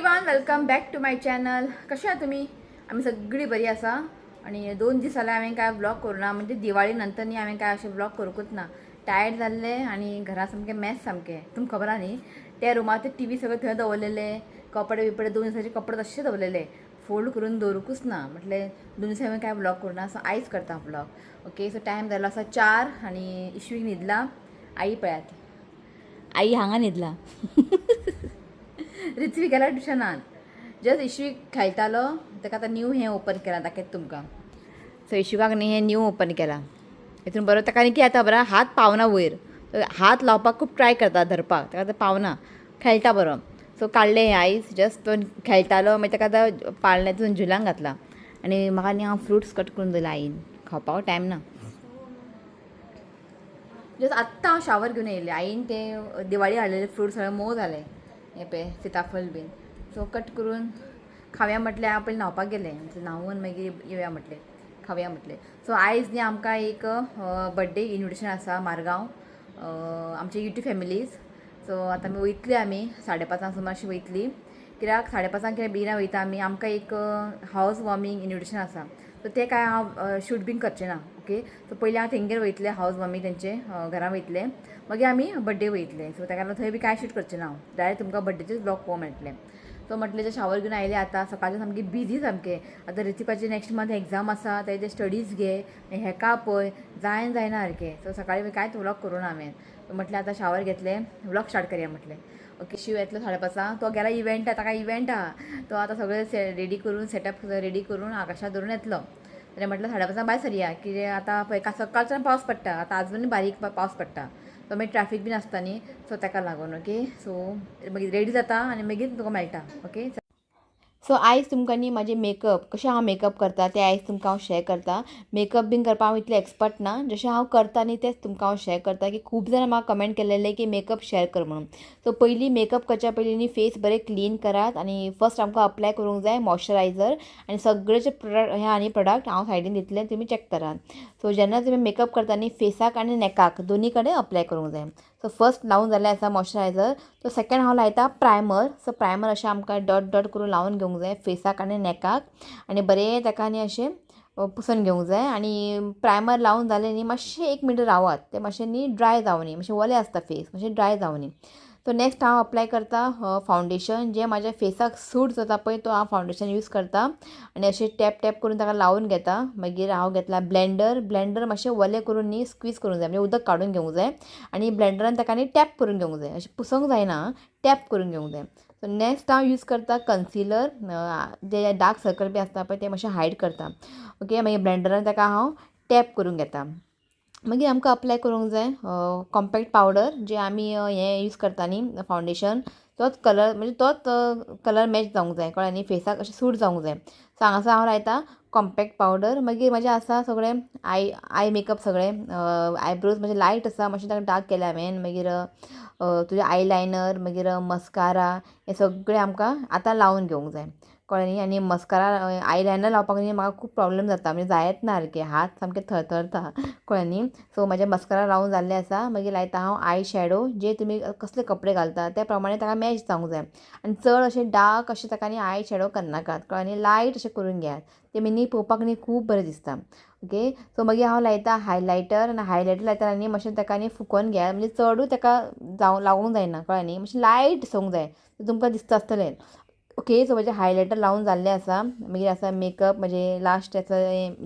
Everyone, welcome back to my channel. कशें आहा तुमी? आमी सगळीं बरी आसा. आनी 2 दीस जाले हांवें काय व्लॉग करूं ना. म्हणजे दिवाळी नंतर न्ही हांवें काय अशें व्लॉग करूंकूच ना. टायर्ड जाल्लें आनी घरा सामकें मॅस सामकें. तुमकां खबर आहा न्ही, त्या रुमार ते टीवी सगळें थंय दवरलेले, कपडे बिपडे 2 दिसाचे कपडे तशें दवरलेले, फोल्ड करून दवरूंकूच ना. म्हटलें 2 दीस हांवें काय व्लॉग करूं ना, सो आयज करता व्लॉग. ओके, सो टायम जाल्लो आसा 4 आनी इश्वीक न्हिदला. आई पळयात, आई हांगा न्हिदला. रित्वी गेला ट्युशनान. जस्ट इश्वीक खेळटालो, ताका आतां न्यू हें ओपन केलां, दाखयता तुमकां. सो इश्विकाक न्ही हें न्यू ओपन केलां. हितून बरो ताका न्ही कितें जाता बरो हात पावना वयर. हात लावपाक खूब ट्राय करता धरपाक, ताका आतां पावना. खेळटा बरो. सो काडलें हें आयज. जस्ट तो खेळटालो, मागीर ताका आतां पाळण्यातून झुलांक घातला. आनी म्हाका न्ही हांव फ्रुट्स कट करून दिला आईन, खावपाक टायम ना. जस्ट आत्तां हांव शावर घेवन येयलें. आईन ते दिवाळी हाडलेले फ्रूट सगळे मोव जाले, हे पळय सिताफळ बीन. सो कट करून खावया म्हटलें. हांव पयलीं न्हांवपाक गेलें, न्हांवून मागीर येवया म्हटलें, खावया म्हटलें. सो आयज न्ही आमकां एक बड्डे इन्विटेशन आसा मारगांव, आमचे युट्यूब फॅमिलीज. सो आतां आमी वयतली, आमी 5:30 सुमार अशी वयतली. कित्याक 5:30? कित्याक बेगिना वयता आमी? आमकां एक हावज वॉर्मिंग इन्विटेशन आसा. सो तें काय हांव शूट बीन करचें ना. ओके, सो पयलीं हांव तेंगेर वयतलें, हावज वॉर्मिंग तेंचे घरा वयतलें, मागीर आमी बड्डे वयतले. सो ताका लागून थंय बी कांय शूट करचें ना हांव, डायरेक्ट तुमकां बड्डेचेच व्लॉग पळोवंक मेळटलें. सो म्हटलें जे शावर घेवन आयलें आतां. सकाळचें सामकी बिजी सामकें. आतां ऋतिकाची नेक्स्ट मंथ एग्जाम आसा, तेजे स्टडीज घे, हेका पळय, जायन जायना सारकें. सो सकाळीं कांयच व्लॉग करूं ना हांवें. म्हटलें आतां शावर घेतलें, व्लॉग स्टार्ट करया म्हटलें. ओके, शिव येतलो 5:30. तो गेला इव्हेंट, ताका इव्हेंट आहा. तो आतां सगळें से रेडी करून, सेटअप रेडी करून आकाशात धरून येतलो. जाल्यार म्हटलें 5:30 भायर सरया. कितें आतां पळय सकाळच्यान पावस पडटा, आतां आजूनय बारीक पावस पडटा. सो मागीर ट्रॅफीक बीन आसता न्ही, सो ताका लागून. ओके, सो मागीर रेडी जाता आनी मागीर तुका मेळटा. ओके, सो आयज तुमकां न्ही म्हाजे मेकअप, कशें हांव मेकअप करता तें आयज तुमकां हांव शॅर करता. मेकअप बीन करपाक हांव इतलें एक्सपर्ट ना. जशें हांव करता न्ही तेंच तुमकां हांव शॅर करता, की खूब जाणां म्हाका कमेंट केलेले की मेकअप शॅर कर म्हणून. सो पयलीं मेकअप करच्या पयलीं न्ही फेस बरें क्लीन करात आनी फर्स्ट आमकां अप्लाय करूंक जाय मॉइश्चरायझर. आनी सगळेचे प्रोडक्ट हे आनी प्रोडक्ट हांव सायडीन दितलें, तुमी चॅक करात. सो जेन्ना तुमी मेकअप करता न्ही, फेसाक आनी नेकाक दोनी कडेन अप्लाय करूंक जाय. सो फर्स्ट लावन जालें आसा मॉइश्चरायझर, सो सेकंड हांव लायता प्रायमर. सो प्रायमर अशें आमकां डॉट डॉट करून लावन घेवंक जाय फेसाक आनी नेकाक आनी बरें ताका न्ही अशें पुसून घेवंक जाय. आनी प्रायमर लावन जालें न्ही, मातशें एक मिनट रावात, तें मातशें न्ही ड्राय जावनी, मातशें ओलें आसता फेस, मातशें ड्राय जावनी. सो नेक्स्ट हांव अप्लाय करता फावंडेशन. जें म्हाज्या फेसाक सूट जाता पळय, तो हांव फावंडेशन यूज करता आनी अशें टॅप टॅप करून ताका लावन घेता. मागीर हांव घेतला ब्लेंडर. ब्लेंडर मातशें ओलें करून न्ही स्क्वीज करूंक जाय, म्हणजे उदक काडून घेवंक जाय आनी ब्लेंडरान ताका न्ही टॅप करून घेवंक जाय. अशें पुसोंक जायना, टॅप करून घेवंक जाय. सो नेक्स्ट हांव यूज करता कन्सिलर, जे डार्क सर्कल बी आसता पळय, ते मातशें हायड करता. ओके, मागीर ब्लेंडरान ताका हांव टॅप करून घेता. मागीर आमकां अप्लाय करूंक जाय कॉम्पॅक्ट पावडर. जे आमी हें यूज करता न्ही फावंडेशन, तोच कलर, म्हणजे तोच कलर मॅच जावंक जाय, कळ्ळें न्ही? फेसाक अशें सूट जावंक जाय. सो हांगासर हांव लायता कॉम्पॅक्ट पावडर. मागीर म्हाजें आसा सगळें I eye makeup सगळें. आयब्रोज म्हजे लायट आसा, मातशें ताका डार्क केलें हांवें. मागीर तुजें आयलायनर, मागीर मस्कारा, हें सगळें आमकां आतां लावन घेवंक जाय, कळ्ळें न्ही? आनी मस्कारा, आयलायनर लावपाक न्ही म्हाका खूब प्रॉब्लम जाता, म्हणजे जायत ना सारकें, हात सामके थरथरता, कळ्ळें न्ही? सो म्हाजें मस्कारा लावन जाल्लें आसा. मागीर लायता हांव I shadow. जे तुमी कसले कपडे घालता त्या प्रमाणे ताका मॅच जावंक जाय आनी चड अशें डार्क अशें ताका न्ही I shadow करनाकात, कळ्ळें न्ही? लायट अशें करून घेयात, तें न्ही पळोवपाक न्ही खूब बरें दिसता. ओके, सो मागीर हांव लायता हायलायटर. आनी हायलायटर लायतना न्ही मातशें ताका न्ही फुकोवन घेयात, म्हणजे चडूय ताका जावं लावूंक जायना, कळ्ळें न्ही? मातशें लायट दिसूंक जाय, तुमकां दिसता आसतलें. ओके, सो म्हजें हायलायटर लावन जाल्लें आसा. मागीर आसा मेकअप म्हजें लास्ट आसा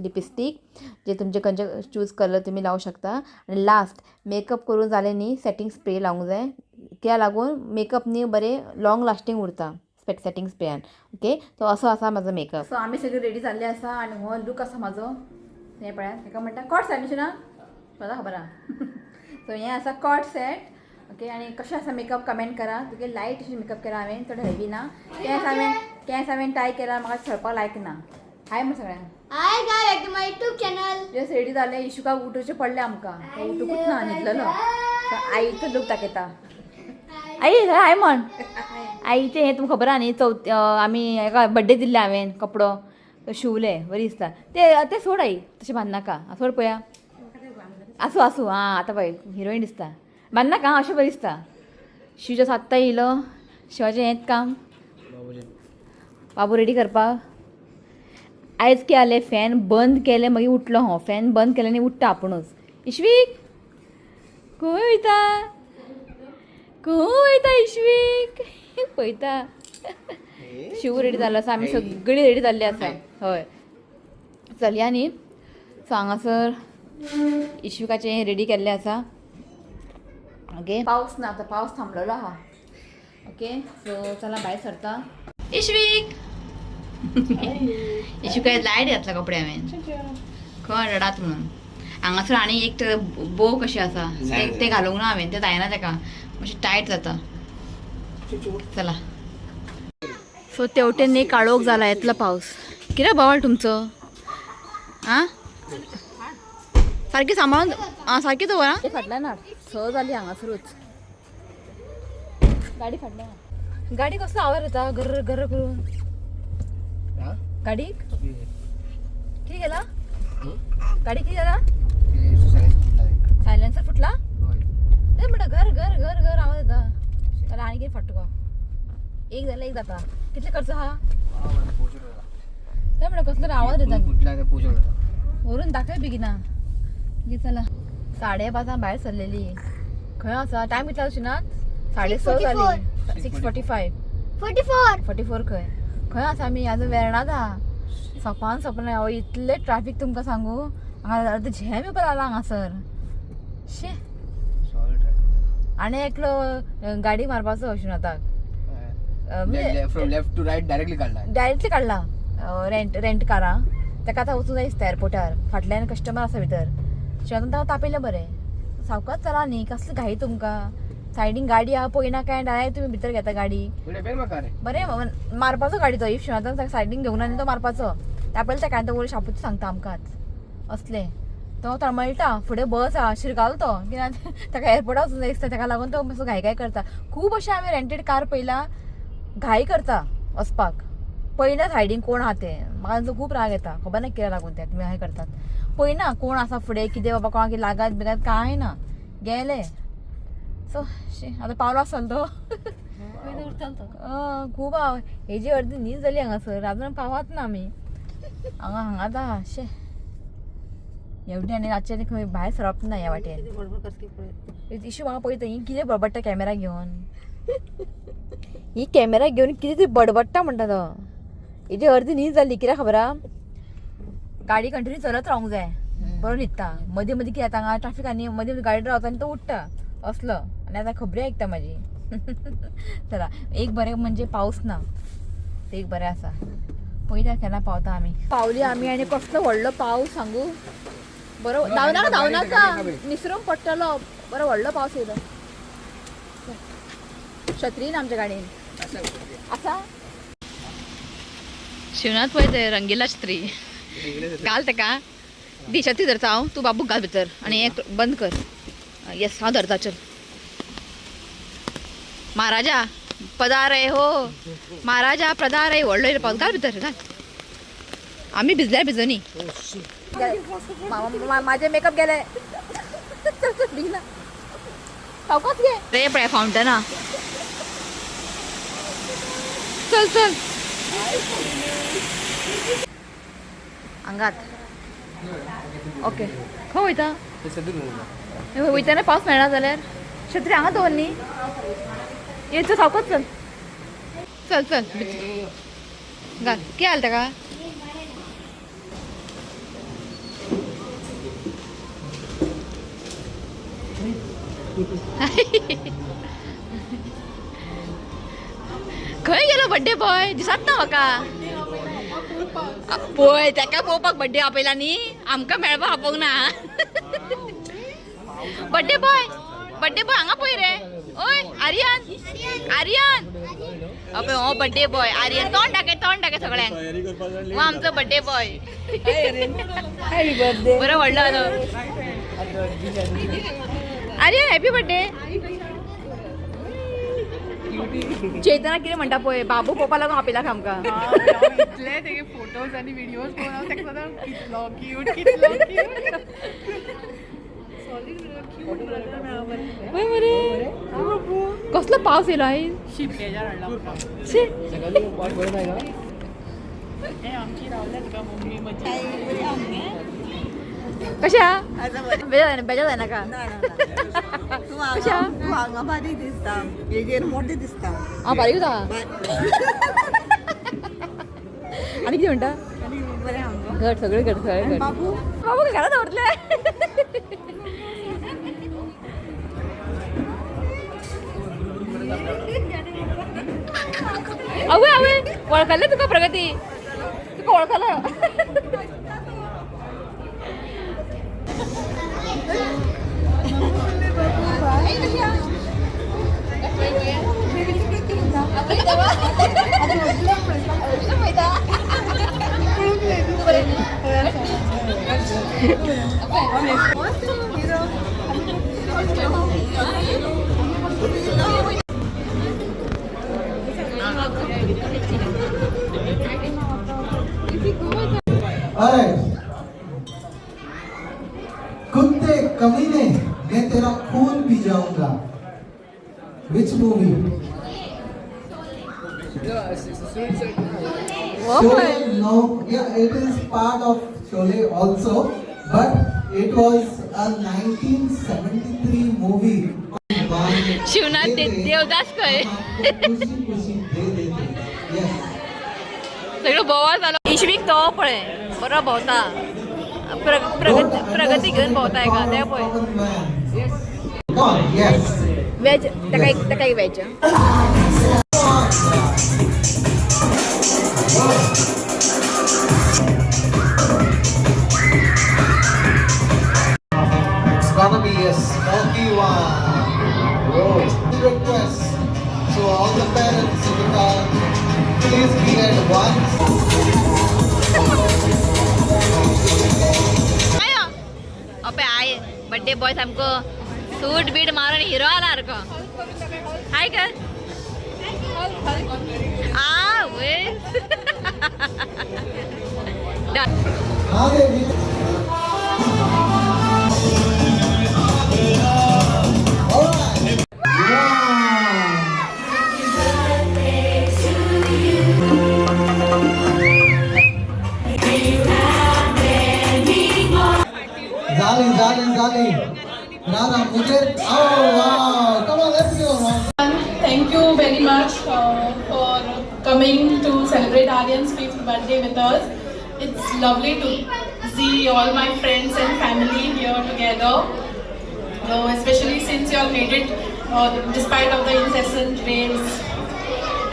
लिपस्टीक, जे तुमचे खंयचे चूज कलर तुमी लावंक शकता. आनी लास्ट मेकअप करून जालें न्ही, सेटींग स्प्रे लावंक जाय. कित्याक लागून मेकअप न्ही बरें लाँग लास्टींग उरता सेटींग स्प्रेयान. ओके, सो असो आसा म्हाजो मेकअप. सो आमी सगळीं रेडी जाल्ले आसा आनी हो लूक आसा म्हाजो. हें पळयात, हेका म्हणटा कॉट सेट न्ही ना, म्हाका खबर आहा. सो हें आसा कॉट सेट. ओके, आनी कशें आसा मेकअप, कमेंट करा. तुगे लायट अशें मेकअप केला हांवें, चड हेवी ना. केंस हांवें टाय केला, म्हाका सरपाक लायक ना. हाय म्हण सगळ्यांक. Hi guys, back to my YouTube channel. Just ready जालें. इशुकाक उठोवचें पडलें आमकां, तो उठूंकूच ना, न्हिदलेलो. सो आईचो लूक दाखयता. आई, हाय म्हण. आईचें हें तुमकां खबर आहा न्ही, चवथ आमी हेका बड्डे दिल्ले हांवें कपडो, तो शिवले, बरी दिसता ते. ते सोड आई, तशें बांदनाका. सोड पळया. आसूं आसूं. आं, आतां पळय हिरोईन दिसता. बांदनाका, अशें बरें दिसता. शिव आत्तां येयलो. शिवाचें हेंच काम. बाबू रेडी करपाक. आयज कितें जालें, फॅन बंद केलें मागीर उठलो हांव. फॅन बंद केलें आनी उठ्ठा आपुणूच. इश्वीक खंय वयता, खंय वयता इश्वीक पळयता. शिव रेडी जाल्लो आसा, आमी सगळीं रेडी जाल्ली आसा. हय चलया न्ही. सो हांगासर इश्विकाचें रेडी केल्लें आसा. ओके, पावस ना आतां, पावस थांबलेलो आहा. ओके, सो चला भायर सरता. इश्वीक, इश्वीक लायट घातला कपडे हांवें, खंय रडात म्हणून. हांगासर आनी एक बो कशें आसा ते घालूंक ना हांवें, ते जायना ताका, मातशें टायट जाता. चला, सो तेवटेन न्ही काळोख जाला, येतलो पावस. कितें बोवाळ तुमचो आं, सारकी सांबाळून आं, सारकी दवर आं. फाटल्यान हाड, स जाली हांगासरूच. गाडी फाटल्यान हाड. गाडी कसलो आवाज येता गर गर करून गाडीक? कितें केला गाडी, कितें जाला? सायलेन्सर फुटला ते म्हणटा, घर घर घर घर आवाज येता. जाल्यार आनी कितें फाट तुका एक जाल्यार एक जाता. कितले खर्च आहा ते म्हणटा, कसलो आवाज येता. व्हरून दाखय बेगिना. गे चला, 5:30 भायर सरलेली. खंय आसा? टायम कितलो शिनात? 6:30 जाली. 6:45. 44. 44. खंय खंय आसा आमी आजून? वेर्णात आहा. सपान सपन हो इतलें ट्राफीक तुमकां सांगू, हांगा अर्द झेम येवपा लागला हांगासर. शी, आनी एकलो गाडी मारपाचो शिनाताक from left to right directly काढला. डायरेक्टली काडला. रेंट रेंट कारा ताका आतां वचूं जाय दिसता एअरपोर्टार. फाटल्यान कस्टमर आसा भितर. शिवाय ताका तापयलें बरें, सावकाश चला न्ही, कसली घाई तुमकां? सायडीन गाडी आहा पळयना काय, डायरेक्ट तुमी भितर घेता गाडी. बरें मारपाचो गाडी तो. If शिवाय ताका सायडीन घेवंक ना न्ही तो मारपाचो. तापयलें ताका आनी तो वयर शापूच सांगता आमकांच असलें. तो तळमळटा, फुडें बस आहा, शिरगालो तो कित्याक ताका एअरपोर्टार वचूं जाय दिसता, ताका लागून तो मातसो घाई घाई करता. खूब अशें हांवें रेंटेड कार पळयला, घाई करता वचपाक, पळयना सायडीन कोण आहा तें. म्हाका तांचो खूब राग येता, खबर ना कित्याक लागून ते तुमी अशें करतात. पळयना कोण आसा फुडें, कितें बाबा, कोणाक कितें लागत बिगत कांय ना, गेले. सो शी, आतां पावलो आसतलो तो. खूब आहा. हेजी अर्दी न्हीद जाली हांगासर, अजून पावात ना आमी हांगा. हांगाच आहा. शे, एवढी आनी रातचें आनी खंय भायर सरप ना ह्या वाटेन. इशू म्हाका पळयता, ही कितें बडबडटा कॅमेरा घेवन, ही कॅमेरा घेवन कितें तरी बडबडटा म्हणटा तो. हेजी अर्दी न्हीद जाली कित्याक खबर आहा? गाडी कंटिन्यू चलत रावंक जाय, बरो न्हिदता. मदीं मदीं कितें जाता हांगा ट्राफीक, आनी मदीं मदीं गाडी रावता आनी तो उठ्ठा असलो. आनी आतां खबरी आयकता म्हाजी. चला, एक बरें म्हणजे पावस ना, ते एक बरें आसा. पळयता केन्ना पावता आमी. पावली आमी आनी कसलो व्हडलो पावस सांगू, बरो धांवनाका धांवनाका, निसरून पडटलो. बरो व्हडलो पावस येयलो. छत्री ना आमच्या गाडयेन आसा. शिवनाथ पळय ते रंगीला छत्री घाल ताका दी. छत्री धरता हांव, तूं बाबूक घाल भितर आनी हें बंद कर. येस, हांव धरता. चल महाराजा पदार हो, महाराजा पदार. व्हडलो येयलो पावस. घाल भितर घाल, आमी भिजल्यार भिजनी. माझे मेकअप गेले. भिजना, सावकाश घे रे. पळय फावंटना. चल चल हांगात. ओके, खंय वयता? वयतना पावस मेळना जाल्यार छत्री हांगा दवर न्ही. ये चल, सावकाश चल चल चल. घाल, कितें जालें ताका? खंय गेलो बड्डे बॉय? दिसत ना म्हाका. पळय ताका पळोवपाक बड्डे आपयला न्ही, आमकां मेळपाक आपोवंक ना. बड्डे बॉय, बड्डे बॉय हांगा पळय रे. ओय आर्यन, आर्यन अपय, हो बड्डे बॉय आर्यन. तोंड दाखय, तोंड दाखय सगळ्यांक. हो आमचो बड्डे बॉय, बरो व्हडलो जालो. Aryan happy birthday. चेतना कितें म्हणटा पळय, बाबू पळोवपा लागून आपयला आमकां. इतले तेगे फोटोज आनी व्हिडियोज पळोवन हांव ताका सदां कितलो क्यूट, कितलो क्यूट, सॉलीड क्यूट ब्रदर मेळ्ळो मरे. पळय मरे. कसलो पावस येयलो आई. शिंपेजार हाडला आमकां. शी. सकाळी वाट बरं नाही का? हे आमची रावल्या तुका मम्मी म्हजी. कशा बेजार बेजार जायनाका. कशा? तूं हांगा बारीक दिसता, हेजेर मोठे दिसता. हांव बारीक जाता आनी कितें म्हणटा? आनी बरें आहा. घट सगळे, घट सगळे घट. बाबू? बाबू घरात दवरले. अवे अवे, वळखले तुका प्रगती, तुका वळखलं. अरे कुत्ते कमीने, मैं तेरा खून पी जाऊंगा. Which movie? Sholay? No, yeah, it is part of Sholay also, but it was a 1973 movie. Shivnath Devdas खंय. खुशी खुशी दे देते. Yes. सगळं बोवाळ जालो. इश्वीक तो पळय बरो भोंवता. प्रगती प्रगती घेवन भोंवता हेका ते पळय. Come on, yes. Veg ताका एक, ताका एक veg. It's gonna be a smoky one. Whoa. Request to all the parents in the car, please be at once. अपे I birthday boy सामको सूट बीट मारून हिरो आला सारको. हाय कर. आ वे. हाँ baby. All right. Wow. Zali, Zali, Zali. Radha, मुझे. Oh wow. Come on, let's go. Thank you very much for coming to celebrate Aryan's fifth birthday with us. It's lovely to see all my friends and family here together, especially since you all made it despite of the incessant rains.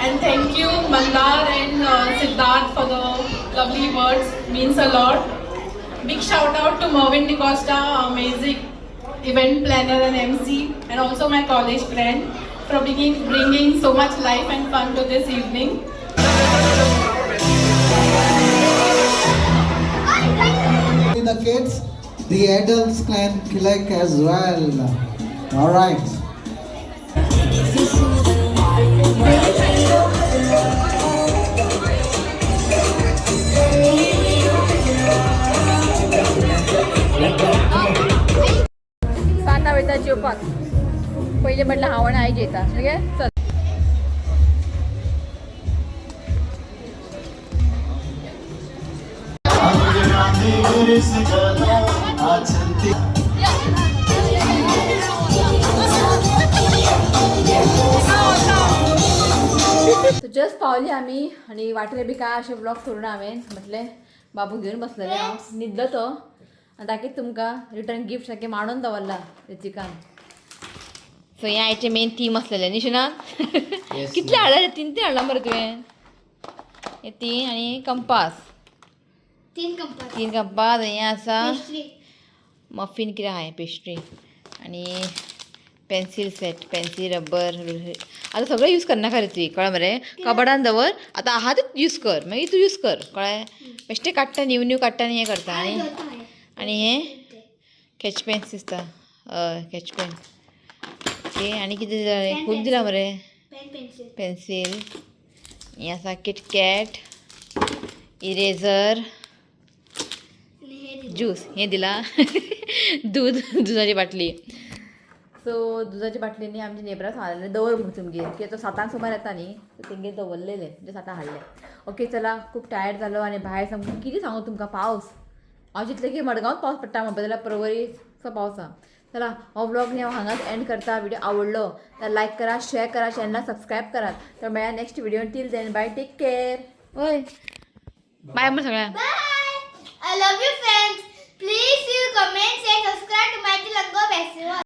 And thank you Mandar and Siddharth for the lovely words. Means a lot. Big shout out to Mervin DiCosta, amazing event planner and MC, and also my college friend, for bringing so much life and fun to this evening. The kids, the adults can click as well. All right. सांता वयता जेवपाक. पयलीं म्हटल्यार हांव आनी आई जेयता. Okay, चल. Just पावली आमी आनी वाटेर बी काय अशें ब्लॉग करूं ना हांवें. म्हटलें बाबू घेवन बसलेलें हांव, न्हिदलो तो. आनी दाखयता तुमकां रिटर्न गिफ्ट सारकें मांडून दवरला ऋतिकान. सो हें आयचें मेन थीम आसलेलें न्ही शिना? कितले हाडले? तीन तीन हाडला मरे तुवें. हे तीन आनी कंपास. तीन कंपास. तीन कंपास. हें आसा पेस्ट्री. मफीन कितें आहा, पेस्ट्री आनी पेन्सील सेट, पेन्सील, रबर. आतां सगळें यूज करनाका रे तुवें, कळ्ळें मरे? कबडान दवर आतां. आहा तें यूज कर, मागीर तूं यूज कर, कळ्ळें? बेश्टें काडटा, न्यू न्यू काडटा आनी हें करता. आनी आनी हें कॅच पेन्स दिसता. हय, कॅच पेन. ओके, आनी कितें दिलां? खूब दिलां मरे. Pen, pencil. Pencil. हें आसा किटकॅट, इरेजर. आणि हे दिलं. ज्यूस हें दिलां, दूध, दुधाची बाटली. सो दुदाच्या बाटलेनी आमच्या नेबराक सांगलेलें दवर म्हूण तुमगेर कित्याक तो सातांक सुमार येता न्ही, सो तेंगेर दवरलेले म्हणजे सातांक हाडले. ओके चला, खूब टायर्ड जालो आनी भायर सामकें कितें सांगू तुमकां, पावस. हांव चिंतलें की मडगांवांत पावस पडटा म्हणपा जाल्यार पर्वरीचो पावस आहा. चला हो व्लॉग न्ही हांव हांगाच एंड करता. व्हिडिओ आवडलो तर लायक करा, शेअर करा, चॅनलाक सबस्क्रायब करात. तर मेळया next video. Till then bye, take care. ओय बाय म्हण सगळ्यांक. Bye. I love you friends. Please you comment and subscribe to my Lango Festival.